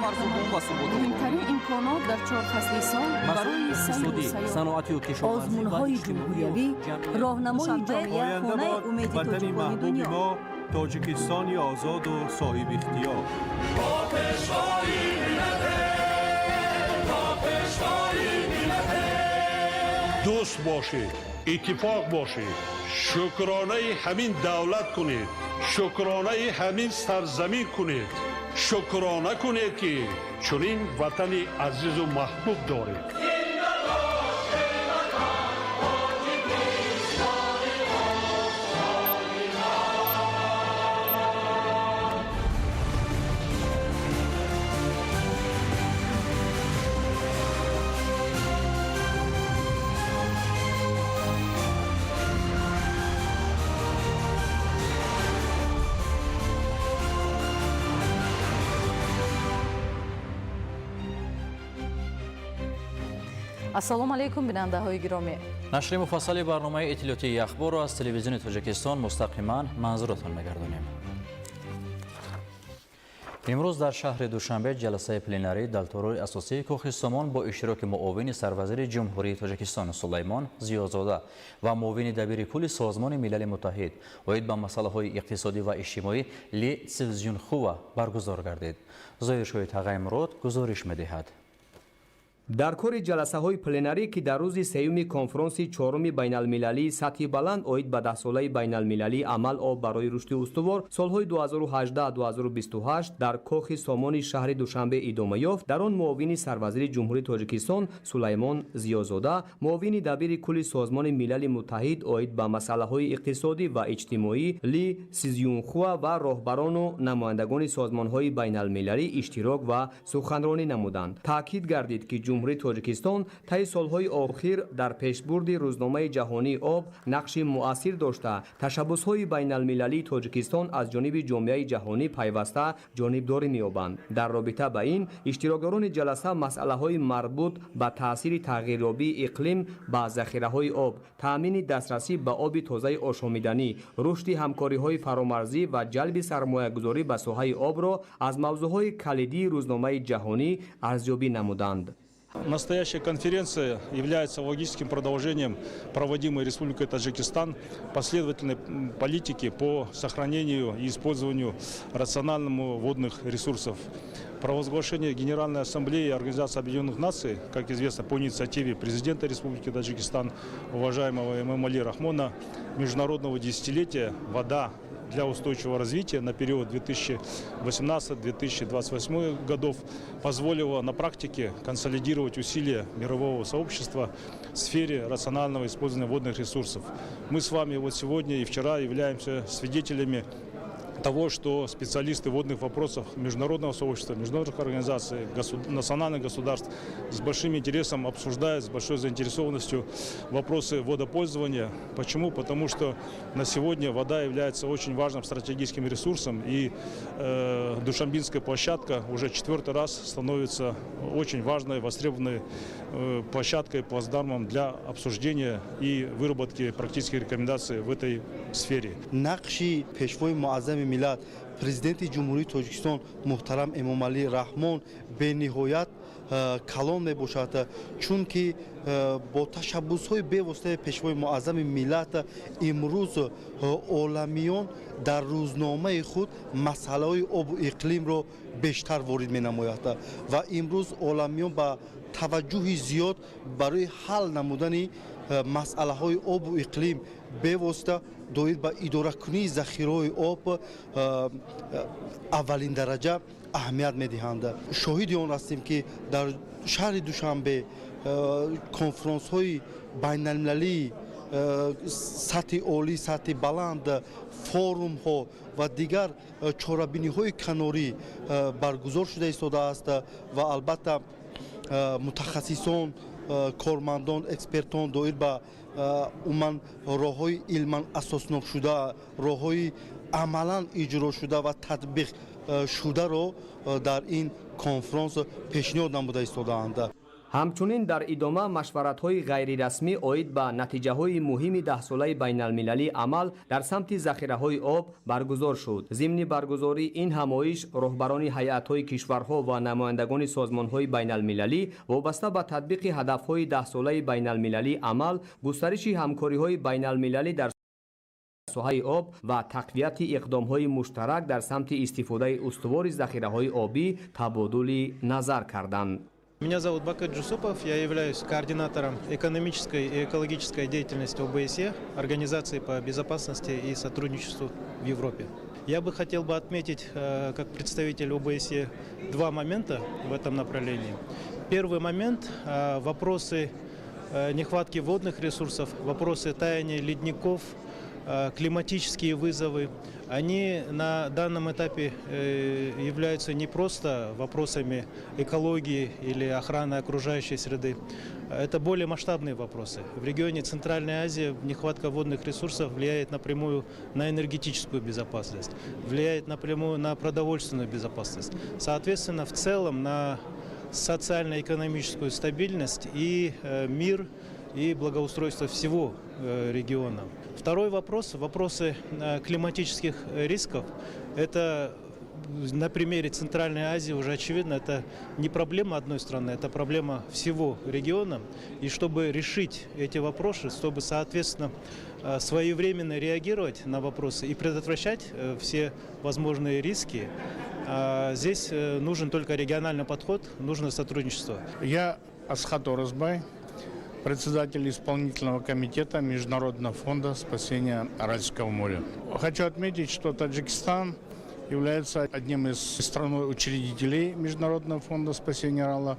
Марзубум ва суботу. Муҳимтарин имконот дар чор фасли сол барои сайру иқтисодӣ, сайёҳат. Саноатию кишоварзӣ ва Озмунҳои иҷтимоию ҷумҳуриявӣ, ҷамъиятӣ. роҳнамои Душанбе, ҷомеа, Оянда хонаи бод умеди ватани тоҷикони маҳбуби дунё. мо, Тоҷикистони озоду соҳибихтиёр. Дӯст бошед, иттифоқ бошед, шукронаи ҳамин давлат кунед, шукронаи ҳамин сарзамин кунед, шукрона кунед, ки чунин ватани азизу маҳбуб доред. Ассалому алайкум, бинандаҳои гиромӣ. Нашри муфассали барномаи иттилоотии Ахборро аз телевизиони Тоҷикистон мустақиман манзуратон мегардонем. Имрӯз дар шаҳри Душанбе ҷаласаи пленарӣ дар толори асосии Кӯхи Сомон бо иштироки муовини сарвазири Ҷумҳурии Тоҷикистон Сулаймон Зиёзода ва муовини дабири кулли Созмони Милали Муттаҳид оид ба масъалаҳои иқтисодӣ ва иҷтимоӣ Ли Цзюнхуа баргузор гардид. Зоҳиршоҳи Тағаймурод гузориш медиҳад. Дар кори ҷаласаҳои пленарӣ, ки дар рӯзи сеюми конфронси чоруми байналмилалии сатҳи баланд оид ба даҳсолаи байналмилалии амал «Об барои рушди устувор» солҳои 2018-2028 дар Кохи Сомони шаҳри Душанбе идома ёфт, дар он муовини сарвазири Ҷумҳурии Тоҷикистон Сулаймон Зиёзода, муовини дабири кулли Созмони Милали Муттаҳид оид ба масъалаҳои иқтисодӣ ва иҷтимоӣ Ли Сизюнхуа ва роҳбарону намояндагони созмонҳои байналмилалӣ иштирок ва суханронӣ намуданд. Таъкид гардид, ки Ҷумҳурии Тоҷикистон таи солҳои охир дар пешбурди рӯзномаи ҷаҳонии об нақши муассир дошта, ташаббусҳои байналмилалии Тоҷикистон аз ҷониби ҷомеаи ҷаҳонӣ пайваста ҷонибдорӣ меёбанд. Дар робита ба ин иштирокдорони ҷаласа масъалаҳои марбут ба таъсири тағйирёбии иқлим ба захираҳои об, таъмини дастрасӣ ба оби тозаи ошомиданӣ, рушди ҳамкориҳои фаромарзӣ ва ҷалби сармоягузорӣ ба соҳаи обро аз мавзӯъҳои калидии рӯзномаи ҷаҳонӣ арзёбӣ намуданд. Настоящая конференция является логическим продолжением проводимой Республикой Таджикистан последовательной политики по сохранению и использованию рациональному водных ресурсов. Провозглашение Генеральной Ассамблеи Организации Объединенных Наций, как известно, по инициативе президента Республики Таджикистан, уважаемого Эмомали Рахмона, международного десятилетия «Вода для устойчивого развития» на период 2018-2028 годов позволило на практике консолидировать усилия мирового сообщества в сфере рационального использования водных ресурсов. Мы с вами вот сегодня и вчера являемся свидетелями того, что специалисты водных вопросов международного сообщества, международных организаций, национальных государств с большим интересом обсуждают, с большой заинтересованностью вопросы водопользования. Почему? Потому что на сегодня вода является очень важным стратегическим ресурсом, и Душанбинская площадка уже четвертый раз становится очень важной, востребованной площадкой, плацдармом для обсуждения и выработки практических рекомендаций в этой сфере. Нақши пешвои муаззами миллат, Президенти Ҷумҳурии Тоҷикистон муҳтарам Эмомалӣ Раҳмон бениҳоят калон мебошад, чунки бо ташаббусҳои бевоситаи пешвои муаззами миллат имрӯз оламиён дар рӯзномаи худ масъалаҳои обу иқлимро бештар ворид менамояд ва имрӯз оламиён ба таваҷҷӯҳи зиёд барои ҳал намудани масъалаҳои обу иқлим, бевосита доир ба идоракунии захираҳои об аввалин дараҷа аҳамият медиҳанд. Шоҳиди он ҳастем, ки дар шаҳри Душанбе конфронсҳои байналмилалии сатҳи олӣ, сатҳи баланд, форумҳо ва дигар чорабиниҳои канорӣ баргузор шуда истодааст ва албатта мутахассисон, кормандон, экспертон доир ба умуман роҳҳои илман асоснокшуда, роҳҳои амалан иҷрошуда ва татбиқшударо дар ин конфронс пешниҳод намуда истодаанд. Ҳамчунин дар идома машваратҳои ғайрирасмӣ оид ба натиҷаҳои муҳими даҳсолаи байналмилалии амал дар самти захираҳои об баргузор шуд. Зимни баргузории ин ҳамоиш роҳбарони ҳайатҳои кишварҳо ва намояндагони созмонҳои байналмилалӣ вобаста ба татбиқи ҳадафҳои даҳсолаи байналмилалии амал, густариши ҳамкориҳои байналмилалӣ дар соҳаи об ва тақвияти иқдомҳои муштарак дар самти истифодаи устувори захираҳои обӣ табодули назар карданд. Меня зовут Бакыт Джусупов, я являюсь координатором экономической и экологической деятельности ОБСЕ, Организации по безопасности и сотрудничеству в Европе. Я бы хотел бы отметить, как представитель ОБСЕ, два момента в этом направлении. Первый момент – вопросы нехватки водных ресурсов, вопросы таяния ледников, климатические вызовы, они на данном этапе являются не просто вопросами экологии или охраны окружающей среды. Это более масштабные вопросы. В регионе Центральной Азии нехватка водных ресурсов влияет напрямую на энергетическую безопасность, влияет напрямую на продовольственную безопасность. Соответственно, в целом на социально-экономическую стабильность и мир, и благоустройство всего региона. Второй вопрос, вопросы климатических рисков. Это на примере Центральной Азии уже очевидно, это не проблема одной страны, это проблема всего региона. И чтобы решить эти вопросы, чтобы, соответственно, своевременно реагировать на вопросы и предотвращать все возможные риски, здесь нужен только региональный подход, нужно сотрудничество. Я Асхат Оразбай, председатель исполнительного комитета Международного фонда спасения Аральского моря. Хочу отметить, что Таджикистан является одним из стран-учредителей Международного фонда спасения Арала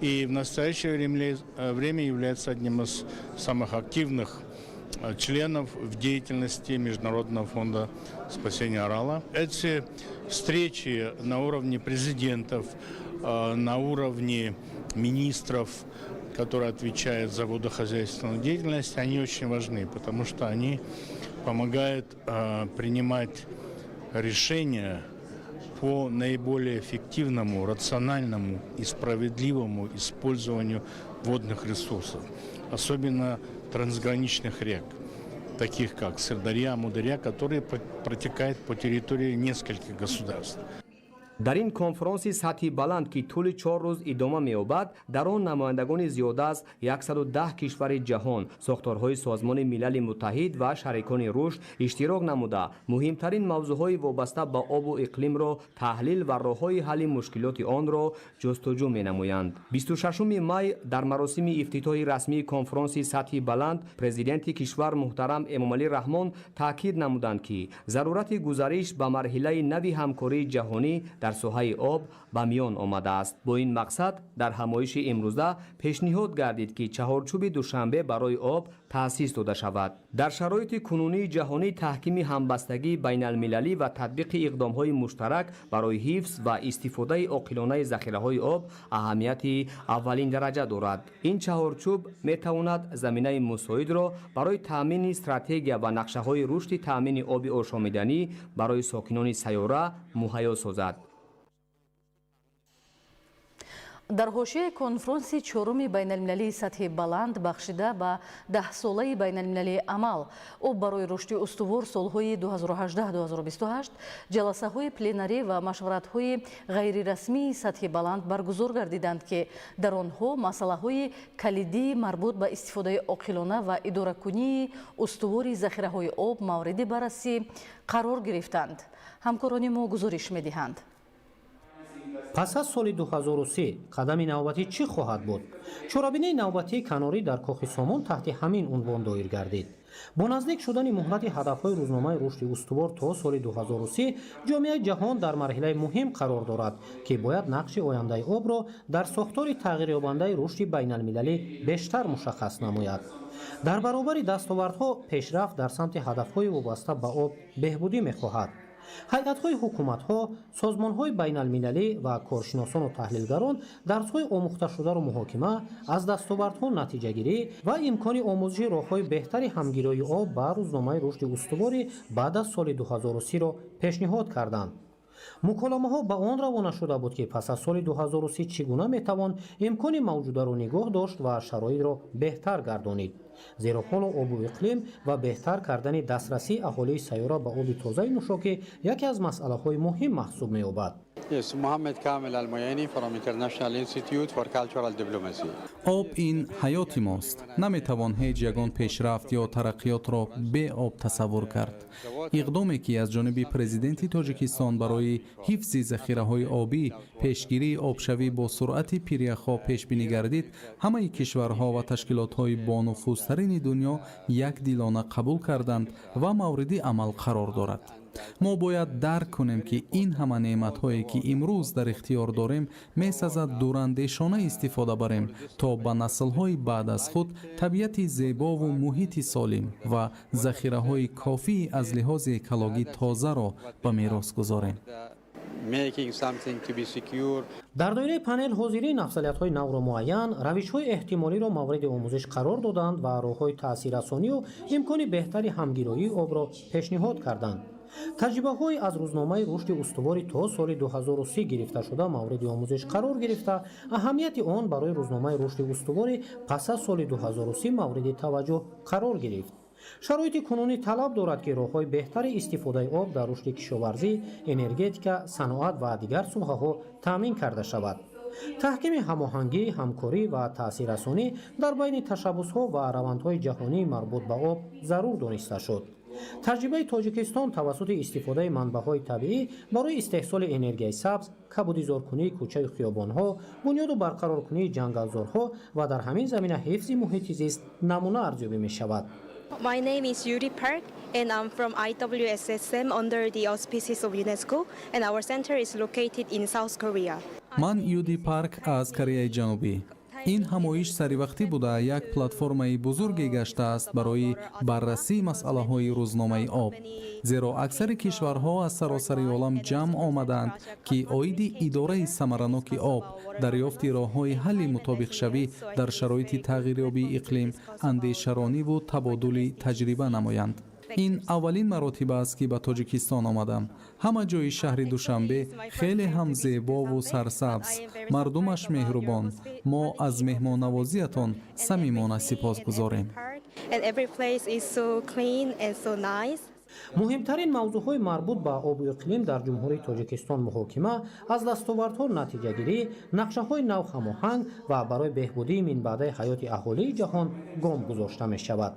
и в настоящее время является одним из самых активных членов в деятельности Международного фонда спасения Арала. Эти встречи на уровне президентов, на уровне министров, которые отвечают за водохозяйственную деятельность, они очень важны, потому что они помогают принимать решения по наиболее эффективному, рациональному и справедливому использованию водных ресурсов, особенно трансграничных рек, таких как Сырдарья, Амударья, которые протекают по территории нескольких государств. Дар ин конфронси сатҳи баланд, ки тӯли 4 рӯз идома меёбад, дар он намояндагони зиёда аз 110 кишвари ҷаҳон, сохторҳои Созмони Милали Муттаҳид ва шарикони рушд иштирок намуда, муҳимтарин мавзӯъҳои вобаста ба обу иқлимро таҳлил ва роҳҳои ҳалли мушкилоти онро ҷустуҷӯ менамоянд. 26 май дар маросими ифтитоҳи расмии конфронси сатҳи баланд президенти кишвар муҳтарам Эмомалӣ Раҳмон таъкид намуданд, ки зарурати гузариш ба марҳилаи нави ҳамкории ҷаҳонӣ дар соҳаи об ба миён омадааст. Бо ин мақсад дар ҳамоиши имрӯза пешниҳод гардид, ки чаҳорчӯби Душанбе барои об таъсис дода шавад. Дар шароити кунунии ҷаҳонӣ таҳкими ҳамбастагии байналмилалӣ ва татбиқи иқдомҳои муштарак барои ҳифз ва истифодаи оқилонаи захираҳои об аҳамияти аввалин дараҷа дорад. Ин чаҳорчӯб метавонад заминаи мусоидро барои таъмини стратегия ва нақшаҳои рушди таъмини оби ошомиданӣ барои сокинони сайёра муҳайё созад. Дар ҳошияи конфронси чоруми байналмилалии сатҳи баланд, бахшида ба даҳсолаи байналмилалии амал об барои рушди устувор солҳои 2018-2028, ҷаласаҳои пленарӣ ва машваратҳои ғайрирасмии сатҳи баланд баргузор гардиданд, ки дар онҳо масъалаҳои калидии марбут ба истифодаи оқилона ва идоракунии устувори захираҳои об мавриди баррасӣ қарор гирифтанд. Ҳамкорони мо гузориш медиҳанд. Пас аз соли 2003 қадами навбатӣ чӣ хоҳад буд? Чорабинии навбатии канорӣ дар Кохи Сомон таҳти ҳамин унвон доир гардид. Бо наздик шудани муҳлати ҳадафҳои рӯзномаи рушди устувор то соли 2030, ҷомеаи ҷаҳон дар марҳилаи муҳим қарор дорад, ки бояд нақши ояндаи обро дар сохтори тағйирёбандаи рушди байналмилалӣ бештар мушаххас намояд. Дар баробари дастовардҳо, пешрафт дар самти ҳадафҳои вобаста ба об беҳбудӣ мехоҳад. Ҳайатҳои ҳукуматҳо, созмонҳои байналмилалӣ ва коршиносону таҳлилгарон дарсҳои омӯхташударо муҳокима, аз дастовардҳо натиҷагирӣ ва имкони омӯзиши роҳҳои беҳтари ҳамгироии об ба рӯзномаи рушди устувори баъд аз соли 2030-ро пешниҳод карданд. Муколамаҳо ба он равона шуда буд, ки пас аз соли 2030 чӣ гуна метавон имкони мавҷударо нигоҳ дошт ва шароитро беҳтар гардонид. Зеро ҳоло обу иқлим ва беҳтар кардани дастрасии аҳолии сайёра ба оби тозаи нӯшокӣ яке аз масъалаҳои муҳим маҳсуб меёбад. Yes, Mohammed Kamel Al Moyani from International Institute for Cultural Diplomacy. Об ин ҳаёти мост. Наметавон ҳеҷ ягон пешрафт ё тараққиётро бе об тасаввур кард. Иқдоме, ки аз ҷониби Президенти Тоҷикистон барои ҳифзи захираҳои обӣ, пешгирии обшавӣ бо суръати пиряхҳо пешбинӣ гардид, ҳамаи кишварҳо ва ташкилотҳои бонуфузтарини дунё якдилона қабул карданд ва мавриди амал қарор дорад. Мо бояд дарк кунем, ки ин ҳама неъматҳое, ки имрӯз дар ихтиёр дорем, месазад дурандешона истифода барем, то ба наслҳои баъд аз худ табиати зебову муҳити солим ва захираҳои кофии аз лиҳози экологӣ тозаро ба мерос гузорем. Making something to be secure. Дар доираи панел ҳозирин афзалиятҳои навро муайян, равишҳои эҳтимолиро мавриди омӯзиш қарор доданд ва роҳҳои таъсиррасонию имкони беҳтари ҳамгироии обро пешниҳод карданд. Таҷрибаҳои аз рӯзномаи рушди устувори то соли 2030 гирифташуда мавриди омӯзиш қарор гирифта, аҳамияти он барои рӯзномаи рушди устувори пас аз соли 2030 мавриди таваҷҷӯҳ қарор гирифт. Шароити кунунӣ талаб дорад, ки роҳҳои беҳтари истифодаи об дар рушди кишоварзӣ, энергетика, саноат ва дигар соҳаҳо таъмин карда шавад. Таҳкими ҳамоҳангӣ, ҳамкорӣ ва таъсиррасонӣ дар байни ташаббусҳо ва равандҳои ҷаҳонии марбут ба об зарур дониста шуд. Таҷрибаи Тоҷикистон тавассути истифодаи манбаъҳои табиӣ барои истеҳсоли энергияи сабз, кабудизоркунии кӯчаю хиёбонҳо, бунёду барқароркунии ҷангалзорҳо ва дар ҳамин замина ҳифзи муҳити зист намуна арзёбӣ мешавад. My name is Yuri Park and I'm from IWSSM under the auspices of UNESCO, and our center is located in South Korea. Ман Юди Парк аз Кореяи Ҷанубӣ. Ин ҳамоиш саривақтӣ буда, як платформаи бузурге гаштааст барои баррасии масъалаҳои рӯзномаи об, зеро аксари кишварҳо аз саросари олам ҷамъ омадаанд, ки оиди идораи самараноки об, дарёфти роҳҳои ҳалли мутобиқшавӣ дар шароити тағйирёбии иқлим андешарониву табодули таҷриба намоянд. Ин аввалин маротиба аст, ки ба Тоҷикистон омадам. Ҳама ҷои шаҳри Душанбе хеле ҳам зебову сарсабз, мардумаш меҳрубон. Мо аз меҳмоннавозиятон самимона сипосгузорем. And every place is so clean and so nice. Муҳимтарин мавзӯъҳои марбут ба обу иқлим дар Ҷумҳурии Тоҷикистон муҳокима, аз дастовардҳо натиҷагирӣ, нақшаҳои нав ҳамоҳанг ва барои беҳбудии минбаъдаи ҳаёти аҳолии ҷаҳон гом гузошта мешавад.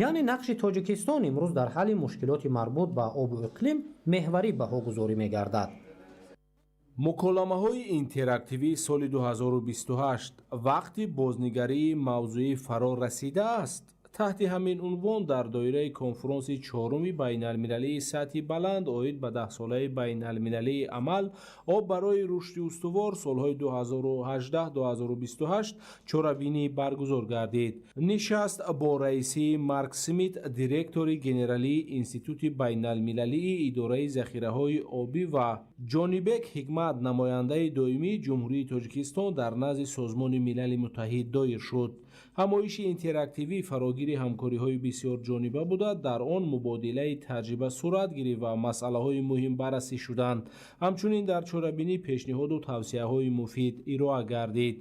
Яъне нақши Тоҷикистон имрӯз дар ҳалли мушкилоти марбут ба обу иқлим меҳварӣ баҳогузорӣ мегардад. Муколамаҳои интерактивии соли 2028: вақти бознигарии мавзӯӣ фаро расидааст. Таҳти ҳамин унвон дар доираи конфронси чоруми байналмилалии сатҳи баланд оид ба даҳсолаи байналмилалии амал «Об барои рушди устувор» солҳои 2018-2028 чорабинӣ баргузор гардид. Нишаст бо раисии Марк Смит, директори генералии Институти байналмилалии идораи захираҳои обӣ, ва Ҷонибек Ҳикмат, намояндаи доимии Ҷумҳурии Тоҷикистон дар назди Созмони Милали Муттаҳид, доир шуд. Ҳамоиши интерактивӣ фарогири ҳамкориҳои бисёрҷониба буда, дар он мубодилаи таҷриба сурат гирифт ва масъалаҳои муҳим баррасӣ шуданд. Ҳамчунин дар чорабинӣ пешниҳоду тавсияҳои муфид ироа гардид.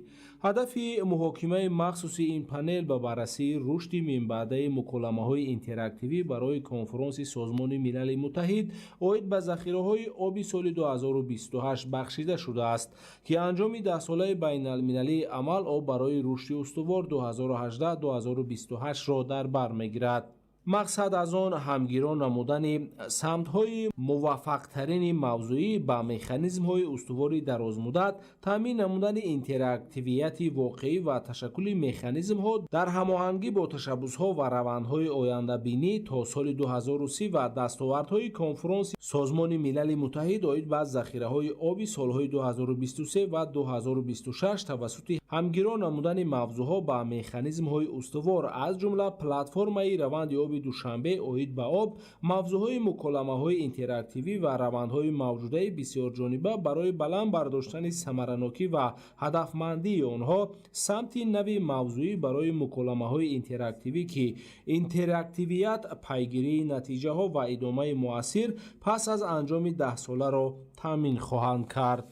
Ҳадафи муҳокимаи махсуси ин панел ба баррасии рушди минбаъдаи муколамаҳои интерактивӣ барои конфронси Созмони Милали Муттаҳид оид ба захираҳои оби соли 2028 бахшида шудааст, ки анҷоми даҳсолаи байналмилалии амал «Об барои рушди устувор» 2018-2028-ро дар бар мегирад. Мақсад аз он ҳамгиро намудани самтҳои муваффақтарини мавзӯӣ ба механизмҳои устувори дарозмуддат, таъмин намудани интерактивияти воқеӣ ва ташаккули механизмҳо дар ҳамоҳангӣ бо ташаббусҳо ва равандҳои ояндабинӣ то соли 2030 ва дастовардҳои конфронси Созмони Милали Муттаҳид оид ба захираҳои оби солҳои 2023 ва 2026 тавассути ҳамгиро намудани мавзӯъҳо ба механизмҳои устувор, аз ҷумла платформаи раванди оби. оби Душанбе оид ба об, мавзӯъҳои муколамаҳои интерактивӣ ва равандҳои мавҷудаи бисёрҷониба барои баланд бардоштани самаранокӣ ва ҳадафмандии онҳо, самти нави мавзӯӣ барои муколамаҳои интерактивӣ, ки интерактивият, пайгирии натиҷаҳо ва идомаи муассир пас аз анҷоми даҳсоларо таъмин хоҳанд кард.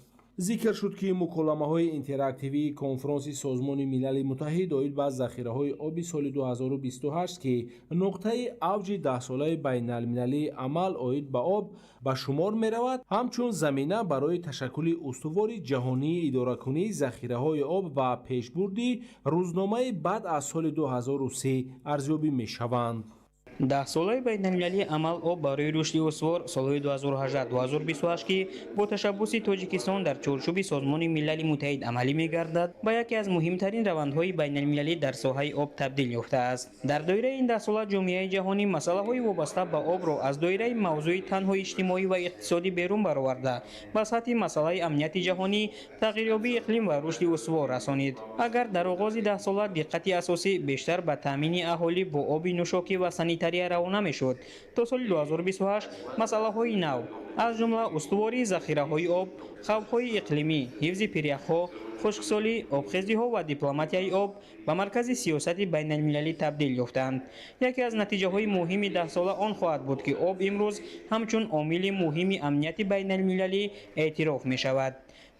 Зикр шуд, ки муколамаҳои интерактивии конфронси Созмони Милали Муттаҳид оид ба захираҳои оби соли 2028, ки нуқтаи авҷи даҳсолаи байналмилалии амал оид ба об ба шумор меравад, ҳамчун замина барои ташаккули устувори ҷаҳонии идоракунии захираҳои об ва пешбурди рӯзномаи баъд аз соли 2030 арзёбӣ мешаванд. Даҳсолаи байналмилалии амал об барои рушди устувор солҳои 2018-2028, ки бо ташаббуси Тоҷикистон дар чорчӯби Созмони Милали Муттаҳид амалӣ мегардад, ба яке аз муҳимтарин равандҳои байналмилалӣ дар соҳаи об табдил ёфтааст. Дар доираи ин даҳсола ҷомеаи ҷаҳонӣ масъалаҳои вобаста ба обро аз доираи мавзӯи танҳо иҷтимоӣ ва иқтисодӣ берун бароварда, ба сатҳи масъалаи амнияти ҷаҳонӣ, тағйирёбии иқлим ва рушди устувор расонид. Агар дар оғози даҳсола диққати асосӣ бештар ба таъмини аҳолӣ бо оби нӯшокӣ ва санитария равона мешуд, то соли 2028 масъалаҳои нав, аз ҷумла устувории захираҳои об, хавфҳои иқлимӣ, ҳифзи пиряхҳо, хушксолӣ, обхезиҳо ва дипломатияи об ба маркази сиёсати байналмилалӣ табдил ёфтанд. Яке аз натиҷаҳои муҳими даҳсола он хоҳад буд, ки об имрӯз ҳамчун омили муҳими амнияти байналмилалӣ эътироф мешавад.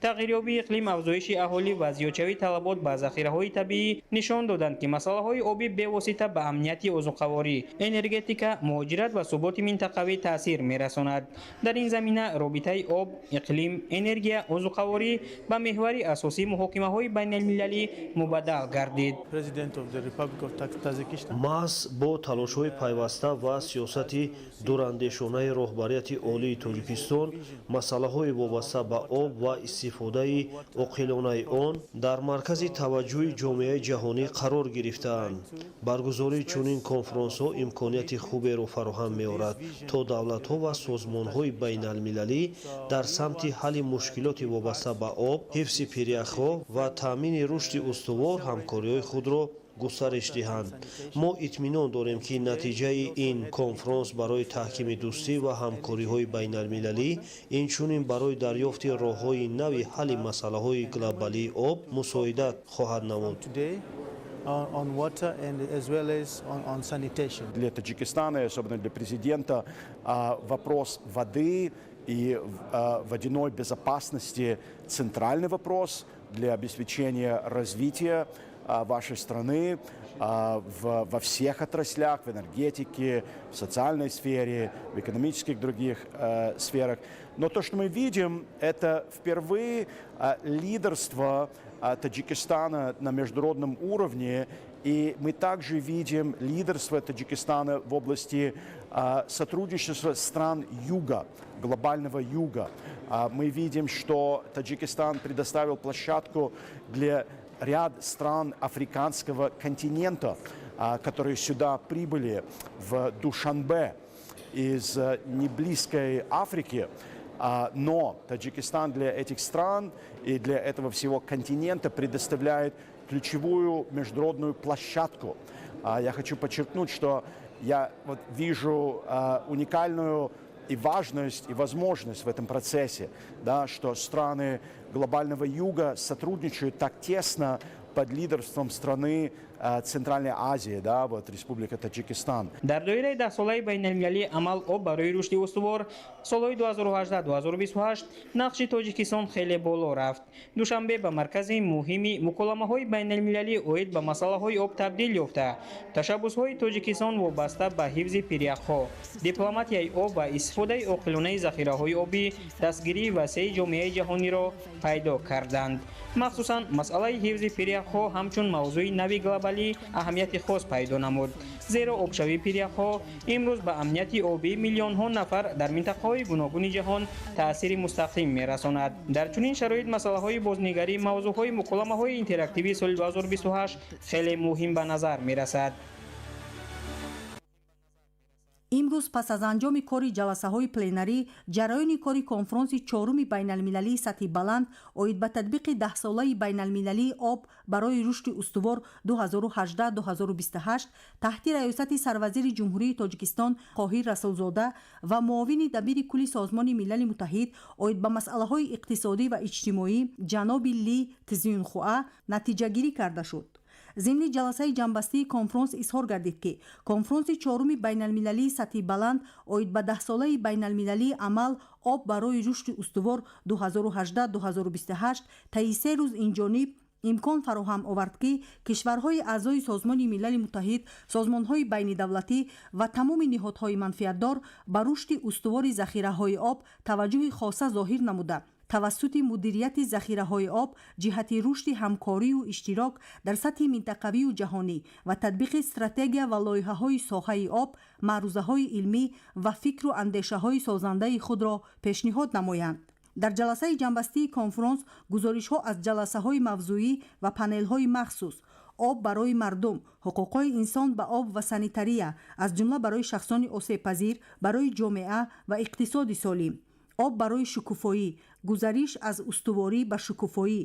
Тағйирёбии иқлим, афзоиши аҳолӣ ва зиёдшавии талабот ба захираҳои табиӣ нишон доданд, ки масъалаҳои обӣ бевосита ба амнияти озуқаворӣ, энергетика, муҳоҷират ва суботи минтақавӣ таъсир мерасонад. Дар ин замина робитаи об, иқлим, энергия, озуқаворӣ ба меҳвари асосии муҳокимаҳои байналмилалӣ мубаддал гардид. Маҳз бо талошҳои пайваста ва сиёсати дурандешонаи роҳбарияти олии Тоҷикистон масъалаҳои вобаста ба об ва истифодаи оқилонаи он дар маркази таваҷҷӯҳи ҷомеаи ҷаҳонӣ қарор гирифтаанд. Баргузории чунин конфронсҳо имконияти хуберо фароҳам меорад, то давлатҳо ва созмонҳои байналмилалӣ дар самти ҳалли мушкилоти вобаста ба об, ҳифзи пиряхҳо ва таъмини рушди устувор ҳамкориҳои худро густариш диҳанд. Мо итминон дорем, ки натиҷаи ин конфронс барои таҳкими дӯстӣ ва ҳамкориҳои байналмилалӣ, инчунин барои дарёфти роҳҳои нави ҳалли масъалаҳои глобалии об мусоидат хоҳад намуд. Для Таджикистана и особенно для президента вопрос воды и водяной безопасности центральный вопрос для обеспечения развития вашей страны во всех отраслях, в энергетике, в социальной сфере, в экономических других сферах. Но то, что мы видим, это впервые лидерство Таджикистана на международном уровне, и мы также видим лидерство Таджикистана в области сотрудничества стран Юга, глобального Юга. Мы видим, что Таджикистан предоставил площадку для ряд стран африканского континента, которые сюда прибыли в Душанбе из неблизкой Африки. Но Таджикистан для этих стран и для этого всего континента предоставляет ключевую международную площадку. Я хочу подчеркнуть, что я вот вижу уникальную и важность, и возможность в этом процессе, да, что страны глобального юга сотрудничают так тесно под лидерством страны Центральной Азии, да, вот Республика Таджикистан. Дар доираи даҳсолаи байналмилалии амал об барои рушди устувор солҳои 2018-2028 нақши Тоҷикистон хеле боло рафт. Душанбе ба маркази муҳими муколамаҳои байналмилалӣ оид ба масъалаҳои об табдил ёфта, ташаббусҳои Тоҷикистон вобаста ба ҳифзи пиряхҳо, дипломатияи об ва истифодаи оқилонаи захираҳои обӣ дастгирии васеи ҷомеаи ҷаҳониро пайдо карданд. Махсусан масъалаи ҳифзи пиряхҳо ҳамчун мавзӯи нави глобалӣ аҳамияти хос пайдо намуд, зеро обшавии пиряхҳо имрӯз ба амнияти обии миллионҳо нафар дар минтақаҳои гуногуни ҷаҳон таъсири мустақим мерасонад. Дар чунин шароит масъалаҳои бознигарӣ, мавзӯъҳои муколамаҳои интерактивии соли 2028 хеле муҳим ба назар мерасад. Имрӯз пас аз анҷоми кори ҷаласаҳои пленарӣ, ҷараёни кори конфронси чоруми байналмилалии сатҳи баланд оид ба татбиқи даҳсолаи байналмилалии об барои рушди устувор 2018-2028 таҳти раёсати сарвазири Ҷумҳурии Тоҷикистон Қоҳир Расулзода ва муовини дабири кулли Созмони Милали Муттаҳид оид ба масъалаҳои иқтисодӣ ва иҷтимоӣ ҷаноби Ли Тзюнхуа натиҷагирӣ карда шуд. Зимни ҷаласаи ҷамъбастии конфронс изҳор гардид, ки конфронси чоруми байналмилалии сатҳи баланд оид ба даҳсолаи байналмилалии амал об барои рушди устувор 2018-2028 таи 3 рӯз инҷониб имкон фароҳам овард, ки кишварҳои аъзои Созмони Милали Муттаҳид, созмонҳои байнидавлатӣ ва тамоми ниҳодҳои манфиатдор ба рушди устувори захираҳои об таваҷҷӯҳи хоса зоҳир намуда, тавассути мудирияти захираҳои об ҷиҳати рушди ҳамкорию иштирок дар сатҳи минтақавию ҷаҳонӣ ва татбиқи стратегия ва лоиҳаҳои соҳаи об маърузаҳои илмӣ ва фикру андешаҳои созандаи худро пешниҳод намоянд. Дар ҷаласаи ҷамъбастии конфронс гузоришҳо аз ҷаласаҳои мавзӯӣ ва панелҳои махсус «Об барои мардум», «Ҳуқуқҳои инсон ба об ва санитария, аз ҷумла барои шахсони осебпазир, барои ҷомеа ва иқтисоди солим», «Об барои шукуфоӣ», «Гузариш аз устуворӣ ба шукуфоӣ»,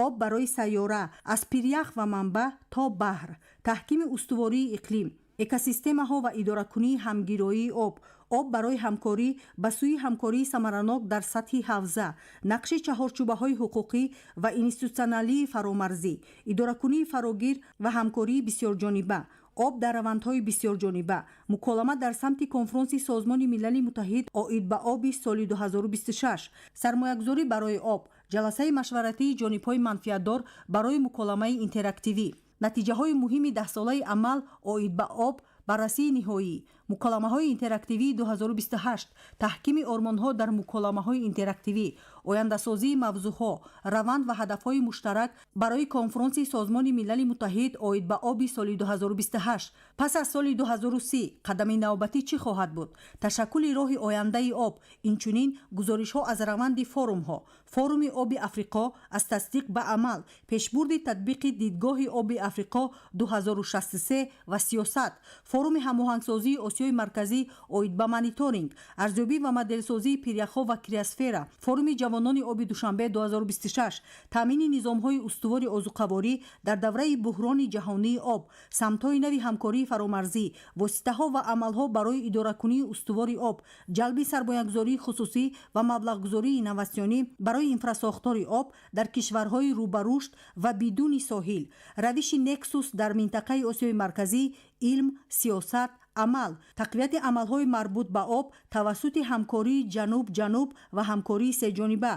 «Об барои сайёра», «Аз пирях ва манбаъ то баҳр», «Таҳкими устувории иқлим, экосистемаҳо ва идоракунии ҳамгироии об», «Об барои ҳамкорӣ», «Ба сӯи ҳамкории самаранок дар сатҳи ҳавза», «Нақши чаҳорчӯбаҳои ҳуқуқӣ ва институтсионалии фаромарзӣ», «Идоракунии фарогир ва ҳамкории бисёрҷониба», «Об дар равандҳои бисёрҷониба», «Муколама дар самти конфронси Созмони Милали Муттаҳид оид ба оби соли 2026», «Сармоягузорӣ барои об», ҷаласаи машваратии ҷонибҳои манфиатдор барои муколамаи интерактивӣ, натиҷаҳои муҳими даҳсолаи амал оид ба об, баррасии ниҳоӣ, муколамаҳои интерактивии 2028, таҳкими ормонҳо дар муколамаҳои интерактивӣ, ояндасозии мавзӯъҳо, раванд ва ҳадафҳои муштарак барои конфронси Созмони Милали Муттаҳид оид ба оби соли 2028, пас аз соли 2030 қадами навбатӣ чӣ хоҳад буд, ташаккули роҳи ояндаи об, инчунин гузоришҳо аз раванди форумҳо: форуми оби Африқо «Аз тасдиқ ба амал», пешбурди татбиқи дидгоҳи оби Африқо 2063 ва сиёсат, форуми ҳамоҳангсозии Осиёи Марказӣ оид ба мониторинг, арзёбӣ ва моделсозии пиряхҳо ва криосфера, форуми ҷавонони оби Душанбе 2026, таъмини низомҳои устувори озуқаворӣ дар давраи буҳрони ҷаҳонии об, самтҳои нави ҳамкории фаромарзӣ, воситаҳо ва амалҳо барои идоракунии устувори об, ҷалби сармоягузории хусусӣ ва маблағгузории инноватсионӣ барои инфрасохтори об дар кишварҳои рӯ ба рушд ва бидуни соҳил, равиши Нексус дар минтақаи Осиёи Марказӣ, илм, сиёсат, амал, тақвияти амалҳои марбут ба об тавассути ҳамкории ҷануб-ҷануб ва ҳамкории сеҷониба,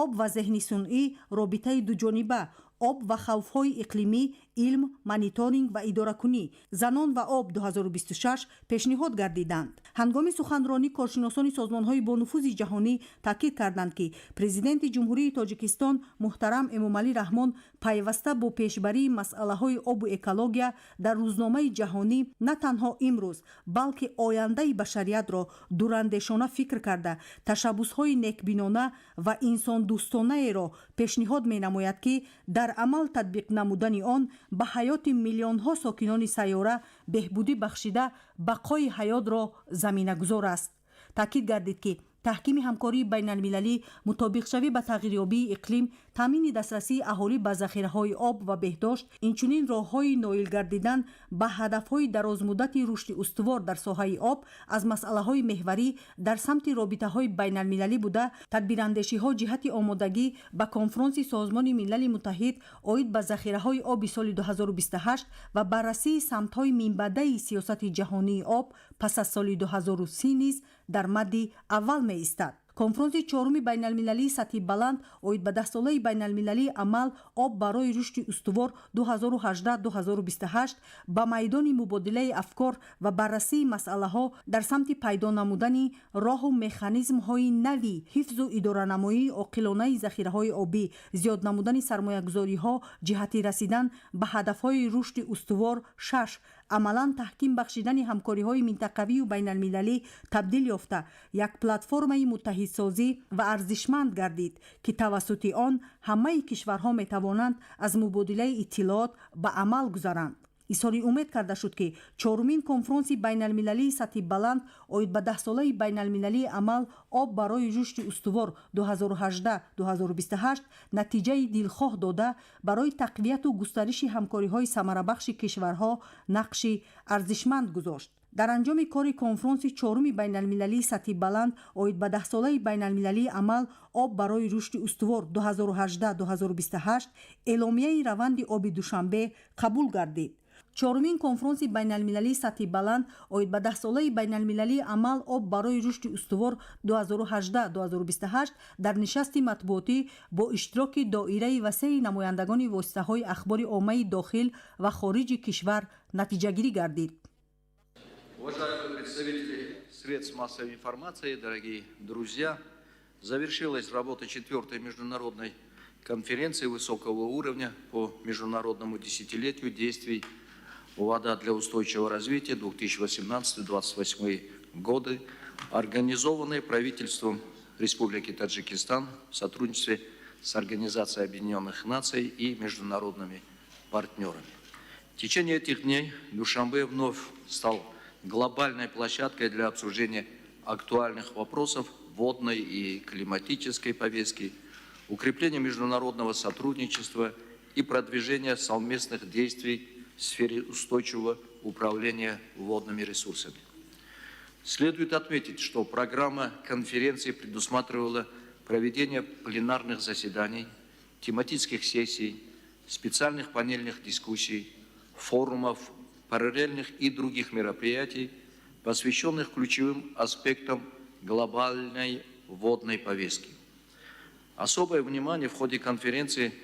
об ва зеҳни сунъӣ, робитаи дуҷониба, об ва хавфҳои иқлимӣ, илм, мониторинг ва идоракунӣ, занон ва об 2026 пешниҳод гардиданд. Ҳангоми суханронӣ коршиносони созмонҳои бонуфузи ҷаҳонӣ таъкид карданд, ки Президенти Ҷумҳурии Тоҷикистон муҳтарам Эмомалӣ Раҳмон пайваста бо пешбарии масъалаҳои обу экология дар рӯзномаи ҷаҳонӣ на танҳо имрӯз, балки ояндаи башариятро дурандешона фикр карда, ташаббусҳои некбинона ва инсондӯстонаеро пешниҳод менамояд, ки дар амал татбиқ намудани он ба ҳаёти миллионҳо сокинони сайёра беҳбудӣ бахшида, бақои ҳаётро заминагузор аст. Таъкид гардид, ки таҳкими ҳамкории байналмилалӣ, мутобиқшавӣ ба тағйирёбии иқлим, таъмини дастрасии аҳолӣ ба захираҳои об ва беҳдошт, инчунин роҳҳои ноил гардидан ба ҳадафҳои дарозмуддати рушди устувор дар соҳаи об аз масъалаҳои меҳварӣ дар самти робитаҳои байналмилалӣ буда, тадбирандешиҳо ҷиҳати омодагӣ ба конфронси Созмони Милали Муттаҳид оид ба захираҳои оби соли 2028 ва баррасии самтҳои минбаъдаи сиёсати ҷаҳонии об пас аз соли 2030 низ дар мадди аввал меистад. Конфронси чоруми байналмилалии сатҳи баланд оид ба даҳсолаи байналмилалии амал об барои рушди устувор 2018-2028 ба майдони мубодилаи афкор ва баррасии масъалаҳо дар самти пайдо намудани роҳу механизмҳои нави ҳифзу идоранамоии оқилонаи захираҳои обӣ, зиёд намудани сармоягузориҳо ҷиҳати расидан ба ҳадафҳои рушди устувор шаш, амалан таҳким бахшидани ҳамкориҳои минтақавию байналмилалӣ табдил ёфта, як платформаи муттаҳидсозӣ ва арзишманд гардид, ки тавассути он ҳамаи кишварҳо метавонанд аз мубодилаи иттилоот ба амал гузаранд. Изҳори умед карда шуд, ки чорумин конфронси байналмилалии сатҳи баланд оид ба даҳсолаи байналмилалии амал об барои рушди устувор 2018-2028 натиҷаи дилхоҳ дода, барои тақвияту густариши ҳамкориҳои самарабахши кишварҳо нақши арзишманд гузошт. Дар анҷоми кори конфронси чоруми байналмилалии сатҳи баланд оид ба даҳсолаи байналмилалии амал об барои рушди устувор 2018-2028 эъломияи раванди оби Душанбе қабул гардид. Чорумин конфронси байналмилалии сатҳи баланд оид ба даҳсолаи байналмилалии амал об барои рушди устувор 2018-2028 дар нишасти матбуотӣ бо иштироки доираи васеи намояндагони воситаҳои ахбори оммаи дохил ва хориҷи кишвар натиҷагирӣ гардид. Уважаемые представители средств массовой информации, дорогие друзья, завершилась работа четвертой международной конференции высокого уровня по международному десятилетию действий «Вода для устойчивого развития» 2018-2028 годы, организованной правительством Республики Таджикистан в сотрудничестве с Организацией Объединенных Наций и международными партнерами. В течение этих дней Душанбе вновь стал глобальной площадкой для обсуждения актуальных вопросов водной и климатической повестки, укрепления международного сотрудничества и продвижения совместных действий в сфере устойчивого управления водными ресурсами. Следует отметить, что программа конференции предусматривала проведение пленарных заседаний, тематических сессий, специальных панельных дискуссий, форумов, параллельных и других мероприятий, посвященных ключевым аспектам глобальной водной повестки. Особое внимание в ходе конференции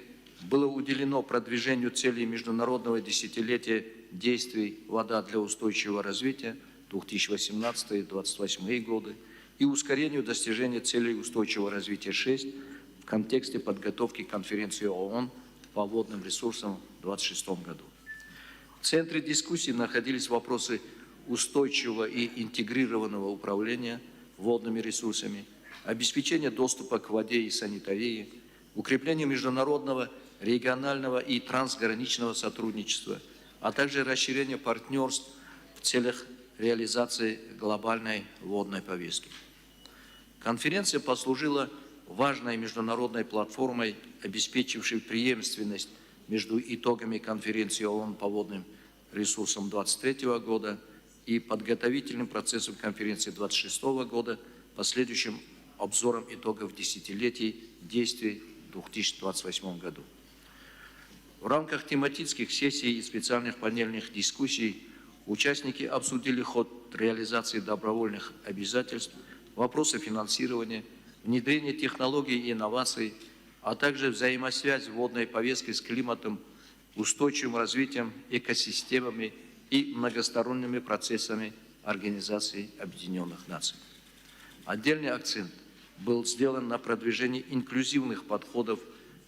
было уделено продвижению целей международного десятилетия действий «Вода для устойчивого развития» 2018-2028 годы и ускорению достижения целей устойчивого развития 6 в контексте подготовки конференции ООН по водным ресурсам в 2026 году. В центре дискуссии находились вопросы устойчивого и интегрированного управления водными ресурсами, обеспечения доступа к воде и санитарии, укрепление международного, регионального и трансграничного сотрудничества, а также расширение партнерств в целях реализации глобальной водной повестки. Конференция послужила важной международной платформой, обеспечившей преемственность между итогами конференции ООН по водным ресурсам 2023 года и подготовительным процессом конференции 2026 года, последующим обзором итогов десятилетий действий в 2028 году. В рамках тематических сессий и специальных панельных дискуссий участники обсудили ход реализации добровольных обязательств, вопросы финансирования, внедрение технологий и инноваций, а также взаимосвязь водной повестки с климатом, устойчивым развитием, экосистемами и многосторонними процессами Организации Объединенных Наций. Отдельный акцент был сделан на продвижении инклюзивных подходов